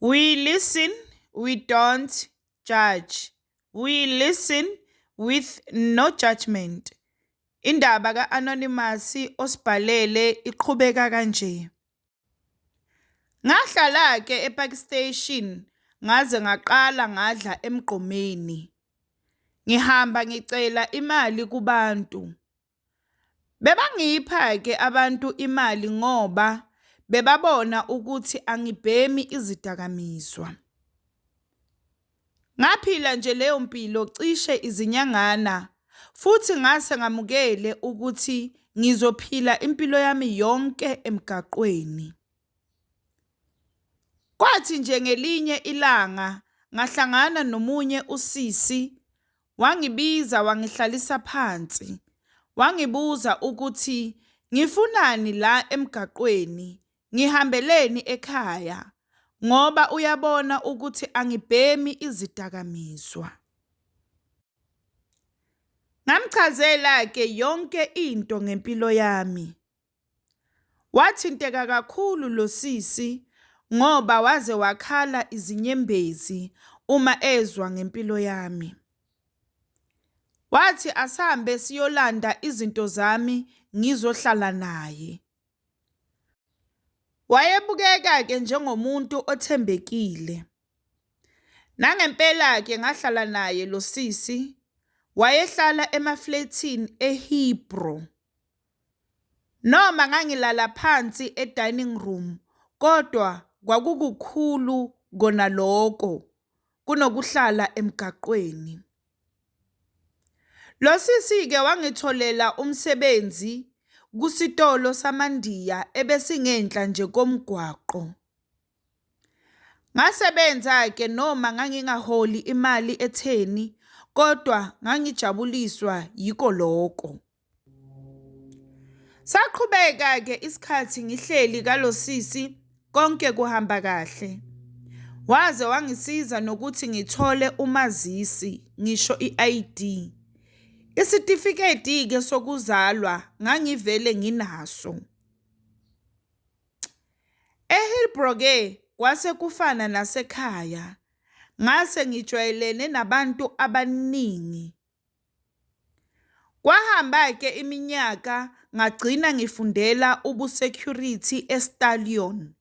We listen, we don't judge. We listen with no judgment. Indaba ka-Anonymous osibhalele iqhubeka kanje. Ngahlala-ke ePaki Station ngaze ngaqala ngadla emgqomeni. Ngihamba ngicela imali kubantu. Bebangipha-ke abantu imali ngoba bebabona ukuthi angibhemi izidakamizwa. Ngaphila nje leyo mpilo cishe izinyangana futhi ngase ngamukele ukuthi ngizophila impilo yami yonke emgaqweni. Kwathi nje ngelinye ilanga ngahlangana nomunye usisi wangibiza wangihlalisa phansi wangibuza ukuthi ngifunani la emgaqweni ngihambeleni ekhaya ngoba uyabona ukuthi angibhemi izidakamizwa. Ngamchazela-ke yonke into ngempilo yami. Wathinteka kakhulu lo sisi ngoba waze wakhala izinyembezi uma ezwa ngempilo yami. Wathi asambe siyolanda izinto zami ngizohlala naye. Wayebukeka-ke njengomuntu othembekile. Nangempela-ke ngahlala naye lo sisi, wayehlala emaflethini eHebro. Noma ngangilala phansi e-dining room kodwa kwakukukhulu kona loko kunokuhlala emgaqweni. Lo sisi-ke wangitholela umsebenzi kusitolo samaNdiya ebesingenhla nje komgwaqo. Ngasebenza-ke noma ngangingaholi imali etheni kodwa ngangijabuliswa yiko loko. Saqhubeka-ke isikhathi ngihleli kalo sisi konke kuhamba kahle. Waze wangisiza nokuthi ngithole umazisi ngisho i-ID. Isitifiketi-ke sokuzalwa ngangivele nginaso. EHillbrow-ke kwase kufana nasekhaya. Ngase ngijwayelene nabantu abaningi. Kwahamba-ke iminyaka ngagcina ngifundela ubu-security eStallion.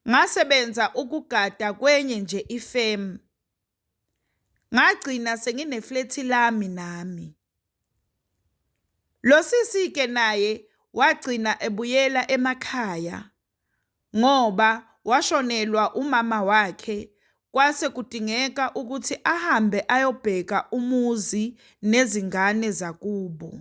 Ngasebenza ukugada kwenye nje ifemu. Ngagcina sengineflethi lami nami. Lo sisi-ke naye wagcina ebuyela emakhaya ngoba washonelwa umama wakhe kwase kudingeka ukuthi ahambe ayobheka umuzi nezingane zakubo.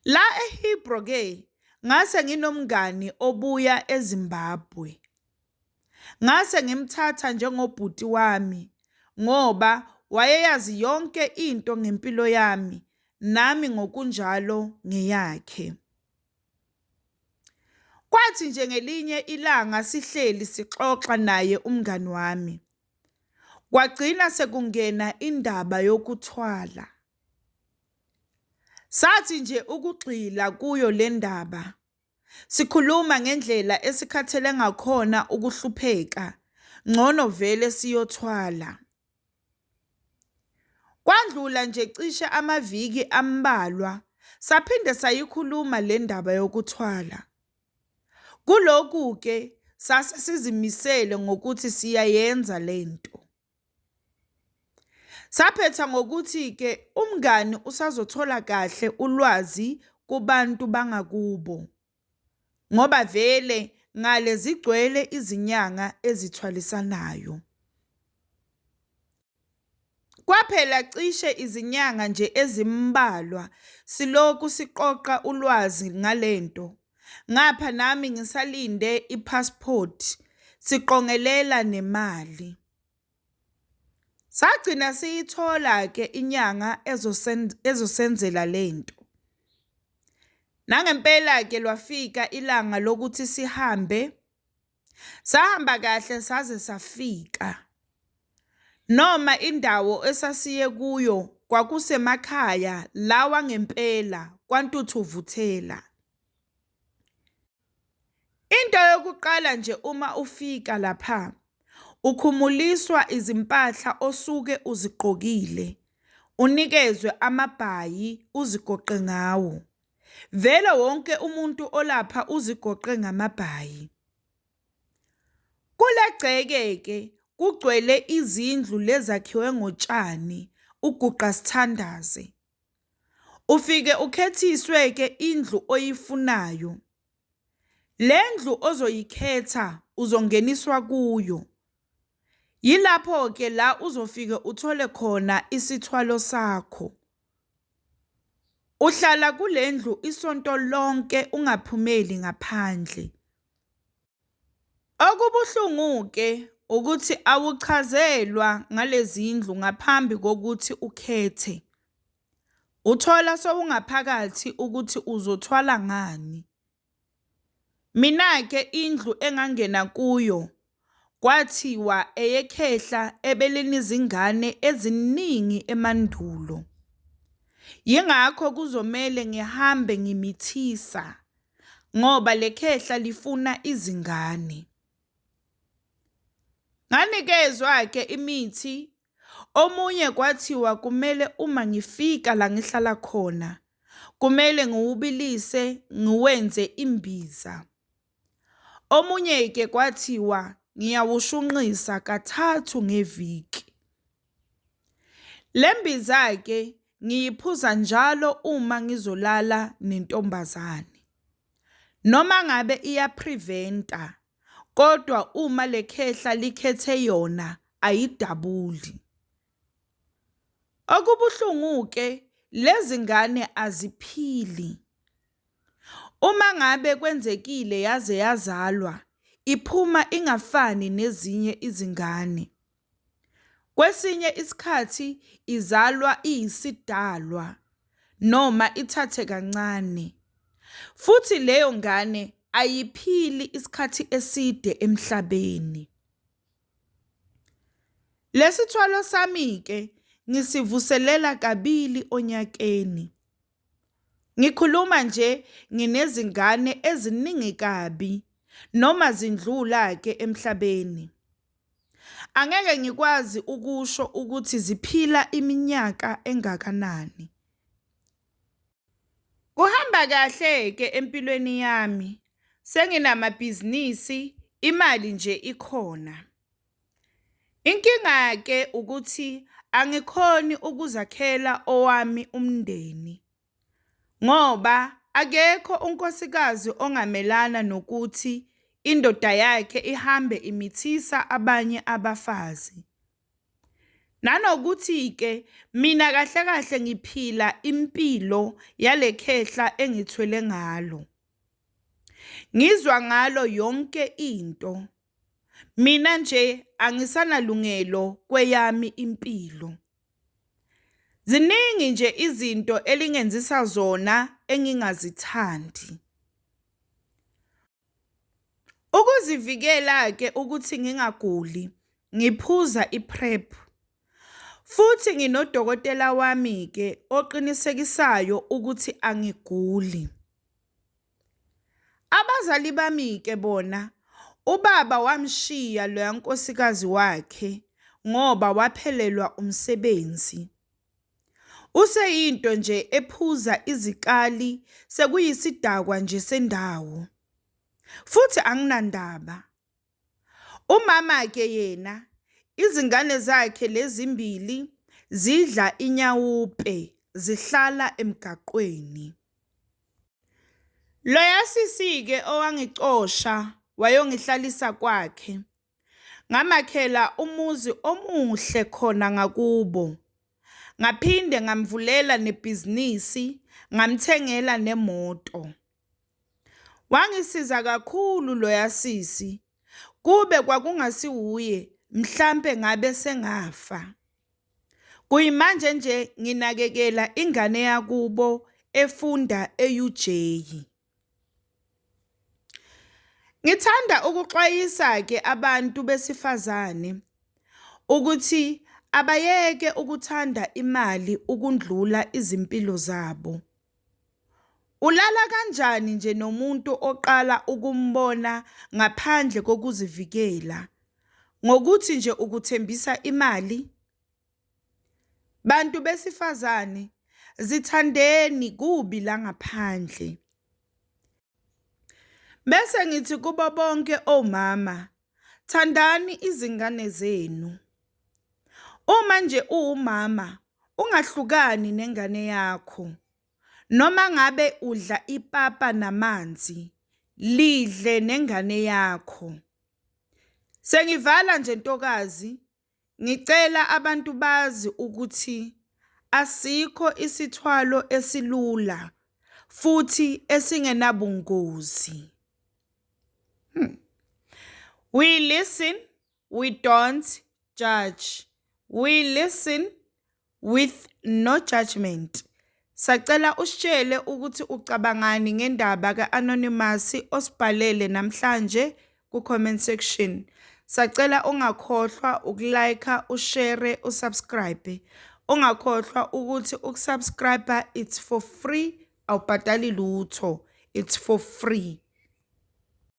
La eHebro-ke ngase nginomngani obuya eZimbabwe. Ngase ngimthatha njengobhuti wami ngoba wayeyazi yonke into ngempilo yami nami ngokunjalo ngeyakhe. Kwathi nje ngelinye ilanga sihleli sixoxa naye umngani wami, kwagcina sekungena indaba yokuthwala. Sathi nje ukugxila kuyo le ndaba, sikhuluma ngendlela esikhathele ngakhona ukuhlupheka, ngcono vele siyothwala. Kwandlula nje cishe amaviki ambalwa, saphinde sayikhuluma le ndaba yokuthwala. Kulokhu-ke sase sizimisele ngokuthi siyayenza lento. Saphetha ngokuthi-ke umngani usazothola kahle ulwazi kubantu bangakubo ngoba vele ngale zigcwele izinyanga ezithwalisanayo. Kwaphela cishe izinyanga nje ezimbalwa silokhu siqoqa ulwazi ngalento. Ngapha nami ngisalinde i-passport, siqongelela nemali. Sagcina siyithola-ke inyanga ezosenzela lento. Nangempela-ke lwafika ilanga lokuthi sihambe. Sahamba kahle saze safika. Noma indawo esasiye kuyo kwakusemakhaya lawa ngempela kwaNtuthuvuthela. Into yokuqala nje uma ufika lapha, ukhumuliswa izimpahla osuke uzigqokile, unikezwe amabhayi uzigoqe ngawo. Vele wonke umuntu olapha uzigoqe ngamabhayi. Kule gceke-ke kugcwele izindlu lezakhiwe ngotshani, uguqa sithandaze. Ufike ukhethiswe-ke indlu oyifunayo. Le ndlu ozoyikhetha uzongeniswa kuyo. Yilapho-ke la uzofike uthole khona isithwalo sakho. Uhlala kule ndlu isonto lonke ungaphumeli ngaphandle. Okubuhlungu-ke ukuthi awuchazelwa ngalezi ndlu ngaphambi kokuthi ukhethe. Uthola sewungaphakathi ukuthi uzothwala ngani. Mina-ke indlu engangena kuyo kwathiwa eyekhehla ebelinezingane eziningi emandulo. Yingakho kuzomele ngihambe ngimithisa ngoba le khehla lifuna izingane. Nganikezwa-ke imithi, omunye kwathiwa kumele uma ngifika la ngihlala khona, kumele ngiwubilise ngiwenze imbiza. Omunye-ke kwathiwa ngiyawushunqisa kathathu ngeviki. Le mbiza-ke ngiyiphuza njalo uma ngizolala nentombazane. Noma ngabe iya-prevent-a kodwa uma le khehla likhethe yona ayidabuli. Okubuhlungu-ke lezi ngane aziphili. Uma ngabe kwenzekile yaze yazalwa, iphuma ingafani nezinye izingane. Kwesinye isikhathi izalwa iyisidalwa noma ithathe kancane, futhi leyo ngane ayiphili isikhathi eside emhlabeni. Lesithwalo sami-ke ngisivuselela kabili onyakeni. Ngikhuluma nje nginezingane eziningi kabi noma zindlula-ke emhlabeni. Angeke ngikwazi ukusho ukuthi ziphila iminyaka engakanani. Kuhamba kahle-ke empilweni yami, senginamabhizinisi, imali nje ikhona. Inkinga-ke ukuthi angikhoni ukuzakhela owami umndeni ngoba akekho unkosikazi ongamelana nokuthi indoda yakhe ihambe imithisa abanye abafazi. Nanokuthi-ke mina kahle kahle ngiphila impilo yale khehla engithwele ngalo. Ngizwa ngalo yonke into. Mina nje angisanalungelo kweyami impilo. Ziningi nje izinto elingenzisa zona engingazithandi. Ukuzivikela-ke ukuthi ngingaguli, ngiphuza i-PrEP. Futhi nginodokotela wami-ke oqinisekisayo ukuthi angiguli. Abazali bami-ke bona, ubaba wamshiya loya nkosikazi wakhe ngoba waphelelwa umsebenzi. Useyinto nje ephuza izikali sekuyisidakwa nje sendawo. Futhi anginandaba. Umama-ke yena, izingane zakhe lezimbili zidla inyawupe, zihlala emgaqweni. Loya sisi-ke owangicosha wayongihlalisa kwakhe, ngamakhela umuzi omuhle khona ngakubo. Ngaphinde ngamvulela nebhizinisi, ngamthengela nemoto. Wangisiza kakhulu loya sisi, kube kwakungasiwuye mhlampe ngabe sengafa. Kuyimanje nje nginakekela ingane yakubo efunda e-UJ. Ngithanda ukuxwayisa-ke abantu besifazane ukuthi abayeke ukuthanda imali ukundlula izimpilo zabo. Ulala kanjani nje nomuntu oqala ukumbona ngaphandle kokuzivikela? Ngokuthi nje ukuthembisa imali? Bantu besifazane, zithandeni kubi la ngaphandle. Bese ngithi kubo bonke omama, thandani izingane zenu. Uma nje uwumama, ungahlukani nengane yakho. Noma ngabe udla ipapa namanzi, lidle nengane yakho. Sengivala nje ntokazi, ngicela abantu bazi ukuthi asikho isithwalo esilula futhi esingenabungozi. We listen, we don't judge. We listen with no judgment. Sacela usitshele ukuthi ucabangani ngendaba ka-Anonymous osibhalele namhlanje ku-comment section. Sacela ungakhohlwa ukulike, ushare, usubscribe. Ungakhohlwa ukuthi ukusubscribe it's for free, awubhadali lutho. It's for free.